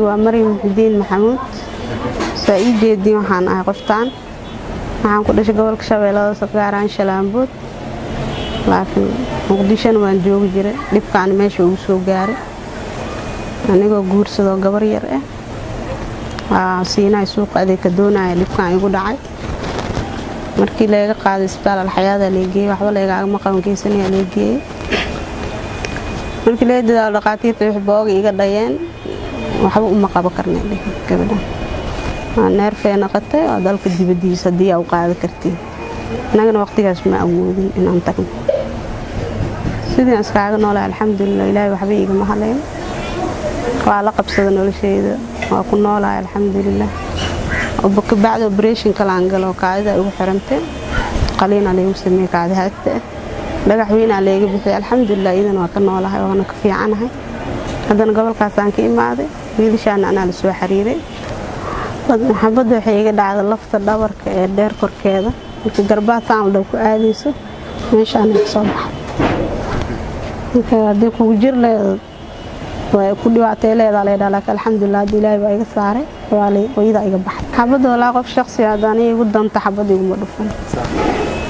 Magacaygu waa Maryam Muxudiin Maxamuud. Saa ii jeediin, waxaan ahay qoftaan. Waxaan ku dhashay gobolka Shabeellada Hoose, gaar ahaan Shalaambood, laakiin Muqdishona waan joogi jiray. Dhibkaan meesha ugu soo gaaray anigoo guursadoo gabar yar ah, siinaay suuqa adeeg ka doonaya. Dhibkaan igu dhacay markii laga qaaday isbitaal Alxayaada leegeeyey. Waxba lagaagama qaban geysanaya leegeeyey. Markii laga dadaalo, dhaqaatiirta wix booga iga dhayeen, waxba uma qabo karnay gabadhan, waa neerfee noqotay oo dalka dibadiisa haddii aa u qaadi kartiin. Annagana waqtigaas ma awoodin inaan tagno. Sidii aan iskaaga noolay, alxamdulilah, Ilaahay waxba iigama haleyn. Waa la qabsada nolosheyda, waa ku noolahay, alxamdulilah. Kabacdi operation kale aan galo, kaadida igu xirantay, qaliina laygu sameeyey, kaadi haagta ah, dhagax weynaa layga bixiyay. Alxamdulilah, iyadana waa ka noolahay, waana ka fiicanahay. Haddana gobolkaasaan ka imaaday, wiilashaana anaa la soo xiriiray. Xabadda waxay iga dhacda lafta dhabarka ee dheer korkeeda. Marka garbaha saan dhow ku aadayso, meeshaana ka soo baxay. Marka haddii kugu jir leeda, way ku dhibaatay leedaa leedhaa, laakiin alxamdulilah, hadda Ilaahay baa iga saaray, waa iyadaa iga baxay xabadda. Walaa qof shakhsi hadda aniga igu danta xabad iguma dhufan,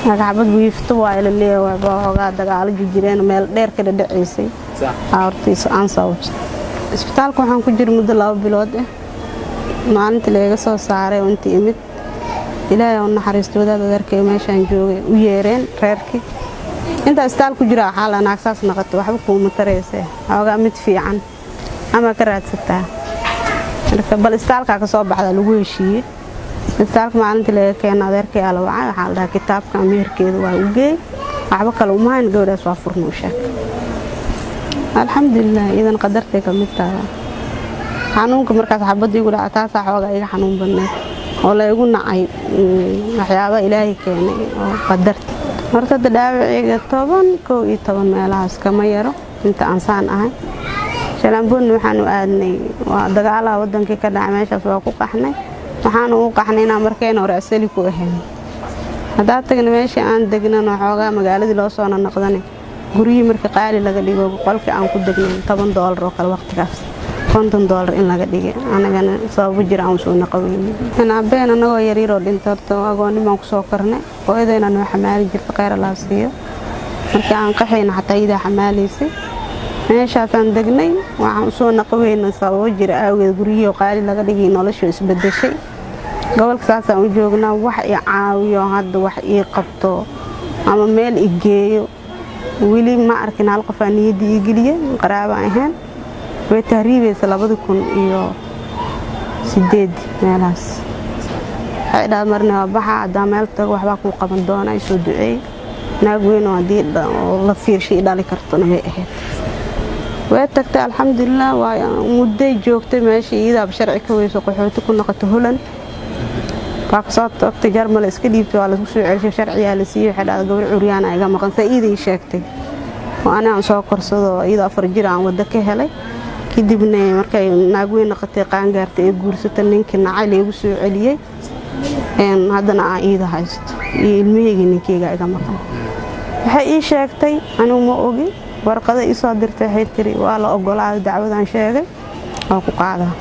laakiin xabad wiifto waa ila leeyahay. Waa xoogaa dagaalo jireen, meel dheer ka dhadhaceysay horta aan sababsa. Isbitaalka waxaan ku jiray muddo 2 bilood ah. Maalintii lagaga soo saaray oo intii imid, Ilaahay u naxariisto, wadaad adeerkay meeshaan joogay u yeereen reerkii. Intaa isbitaal ku jira waxaa la naag saas noqoto, waxba kuuma tarayse, xoogaa mid fiican ama ka raadsataa. Marka bal isbitaalkaa ka soo baxda lagu heshiiyey. Isbitaalka maalintii laga keena, adeerkay aa la wacay. Waxaa la dhahaa kitaabka meherkeeda waa u geey, waxba kale uma hayn, gabadhaas waa furna u sheeg. Alxamdulilah, iyadan qadartay ka mid tahay. Xanuunka markaas xabadda igu dhaca, taasaa xoogaa iga xanuun badneed oo la igu nacay, waxyaaba Ilaahay keenay oo qadarta. Horta hadda dhaawaceyga 10, 11 meelahaas kama yaro inta aan saan ahay. Shalaamboodna waxaanu aadnay waa dagaalaha wadankii ka dhacay. Meeshaas waa ku qaxnay. Waxaanu u qaxnay inaan markayna hore asali ku ahayn. Haddaa tagna meeshii aan degnan, xoogaa magaaladii loo soo noqdanay, guryihii marka qaali laga dhigo, qolkii aan ku degnay $10 oo kale, waqtigaas $50 in laga dhigay, anagana sababo jira aan soo naqaweynin. Aabeen anagoo yaryaroo dhintay, horta agoonnimaan kusoo kornay. Hooyadayna noo xamaali jirta, kheyr Allah siiyo. Markii aan qaxayna xataa iyadaa xamaalaysay. Meeshaasaan degnay, waxaan usoo naqaweyna sababo jira awgeed, guryihii oo qaali laga dhigay, noloshu isbedeshay. Gobolka saasaan u joognaa. Wax i caawiyo hadda, wax ii qabto ama meel i geeyo weli ma arkin. Hal qofaa niyadda ii geliye, qaraaba ahayn. Way tahriibaysa 2008 meelahaas. Waxay dhaha marna waa baxa, haddaa meel tago waxbaa kuu qaban doona, i soo duceey. Naag weyn oo haddii la fiirshay i dhali kartona way ahayd. Way tagtay, alxamdulilah. Waa mudday joogtay meesha, iyadaaba sharci ka weyso, qaxooti ku noqotay Holland. Waa kasoo tagtay, Jarmal iska dhiibtay, waa lasku soo celshay, sharciyaa la siiyey. Waxay dhahday gabar curyaana iga maqan, saa iiday sheegtay oo ani aan soo korsado, iyadoo 4 jir aan waddo ka helay. Kadibna markay naag weyn noqotay, qaangaartay ee guursata, ninkii nacay, laygu soo celiyey. Haddana aan iida haysto iyo ilmaheyga, ninkeyga iga maqan. Waxay ii sheegtay, anigu ma ogi, warqado ii soo dirtay. Waxay tiri waa la ogolaaday dacwadaan sheegay, waa ku qaadaa.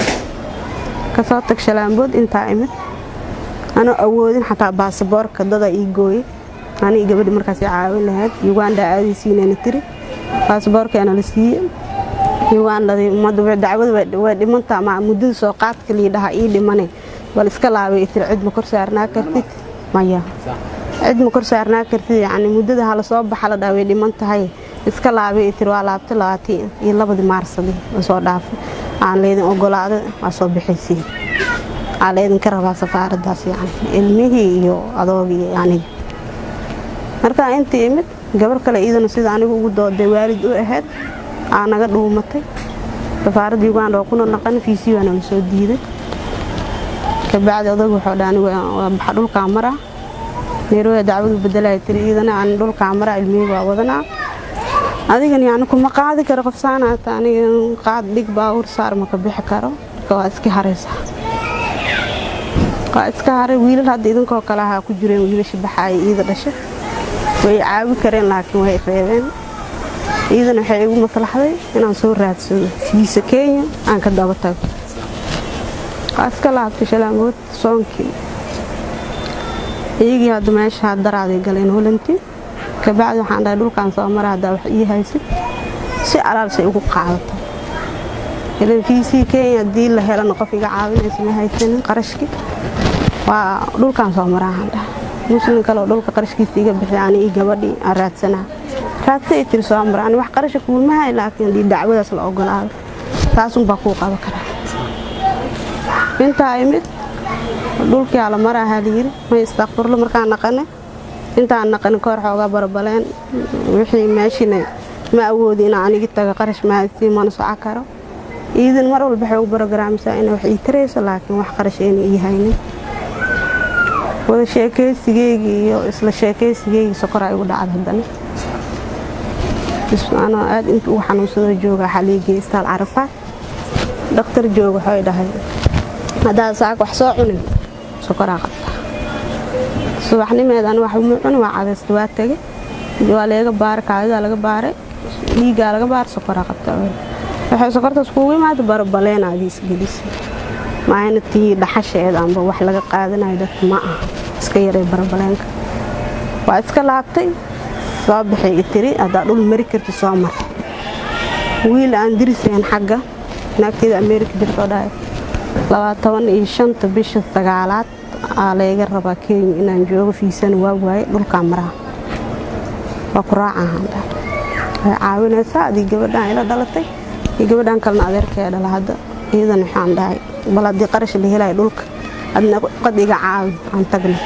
Kasoo tag Shalaambood, intaa imid anoo awoodin xataa baasaboorka, dada ii gooyey aniga gabadhi markaas i caawin lahayd. Uganda aadaysiinana tiri, baasaboorkeena la siiyey. Ugandadii ummadda dacwada way dhimantaa, ma muddada soo qaadka lii dhaha ii dhimane, bal iska laabay. Tiri cid ma kor saarnaa kartid, maya, cid ma kor saarnaa kartid, yacni muddada hala soo baxa la dhaha way dhiman tahay, iska laabay. Tiri waa laabtay 22dii Maarsadii la soo dhaafay. Aan laydin ogolaaday, waa soo bixaysiin, aa laydinka rabaa safaaraddaas, yacni ilmihii iyo adoogii iyo aniga. Markaa intii imid, gabar kale iyadana sida anigu ugu dooday waalid u ahayd aa naga dhuumatay. Safaaradda Uganda oo kuna naqan fiisii waana la soo diiday. Kabacdi odag wuxuu dhaha anigu waa baxa, dhulkaa maraa, Nairobi dacwadu bedelaya. Tiri iyadana aan dhulkaa maraa, ilmihii waa wadanaa, adigan yacni kuma qaadi karo, qof saanaata aniga qaad dhig baawur saar ma ka bixi karo. Marka waa iska haraysaa, waa iska haray. Wiilal hadda idinkoo kale ahaa ku jireen wiilasha baxaaya iida dhashay, way caawi kareen, laakiin way reebeen. Iyadana waxay igu maslaxday inaan soo raadsado fiisa Kenya, aan ka daba tago. Waa iska laabtay shalaanbood soonkii. Iyagii hadda meesha daraaday galeen Holanti. Kabacdi waxaan dhahay, dhulkaan soo mara, haddaa wax ii haysid si alaalsay ugu qaadato. Ilan fiisii Kenya haddii la helana qof iga caawinaysa ma haysanin. Qarashkii waa dhulkaan soo maraa, waxaan dhahay. Muslim kale oo dhulka qarashkiisa iga bixi, ani io gabadhii aan raadsanaa. Raadsa ay tiri, soo mara, ani wax qarasha kuuma hay, laakiin haddii dacwadaas la ogolaado, taasunbaa kuu qaba karaa. Intaa imid, dhulkii la maraahaa layiri, may istakfurlo. Markaan naqane, intaan naqanin kahor xoogaa barbaleen wixii meeshina ma awoodi inaan anigi tago, qarash mahaysiin, mana soco karo. Iidan mar walba waxay u barogaraamsaa inay wax ii tarayso, laakiin wax qarash ayna ii haynin. Wada sheekaysigeygii iyo isla sheekaysigeygii sokoraa igu dhacda. Haddana anoo aad inta ugu xanuunsado jooga, waxaa liigeeyay istaal Carafaad. Dhakhtar jooga waxay dhahay, haddaad saaka wax soo cunin, sokoraa qabtaa. Subaxnimeed ani waxba cuni, waa cadaysta, waa tegay, waa leega baaray, kaadidaa laga baaray, dhiiggaa laga baaray, sokoraa qabtaa. Waxay sokortaas kuugu imaada barbaleenaadii isgelisay, maayna tii dhaxasheeda amba wax laga qaadanayo dadka ma aha, iska yaray barbaleenka. Waa iska laabtay. Soo baxay i tiri, haddaa dhul mari karti soo mar. Wiil aan dirisayn xagga naagteeda Ameerika jirtoo dhahay, 25-ta bisha sagaalaad aa layga rabaa Kenya inaan joogo, fiisana waa waaye, dhulkaa maraa, waa ku raacahaan dhahay. Waxay caawinaysaa adii gabadhaan ila dhalatay iyo gabadhaan kalena adeerkee dhala. Hadda iyadan waxaan dhahay, bal haddii qarash la helayo dhulka, adna qad iga caawi, aan tagno.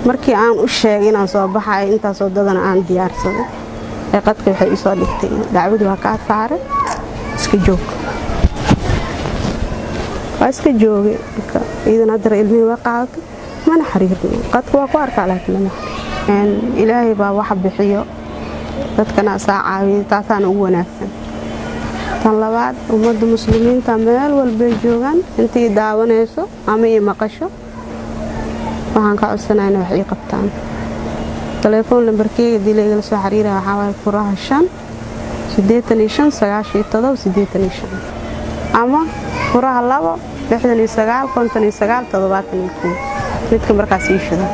Markii aan u sheegay inaan soo baxayo, intaasoo dadana aan diyaarsaday, ee qadka waxay isoo dhigtay, dacwadu waa kaa saaray, iska joog. Waa iska joogay. Marka iidan haddara ilmihii waa qaadatay, mana xiriirno. Qadka waa ku arkaa, laakiin lama xiriir. Ilaahay baa wax bixiyo, dadkana saa caawiya, taasaana ugu wanaagsan. Tan labaad, ummadda muslimiinta meel walbay joogaan, intii daawanayso ama ii maqasho, waxaan ka codsanaya inay wax ii qabtaan. Telefoon lambarkeyga hadii laigala soo xiriiraya, waxaa waaye furaha 5 85 97 85, ama furaha 2 69 59 71, midka markaas ii shido.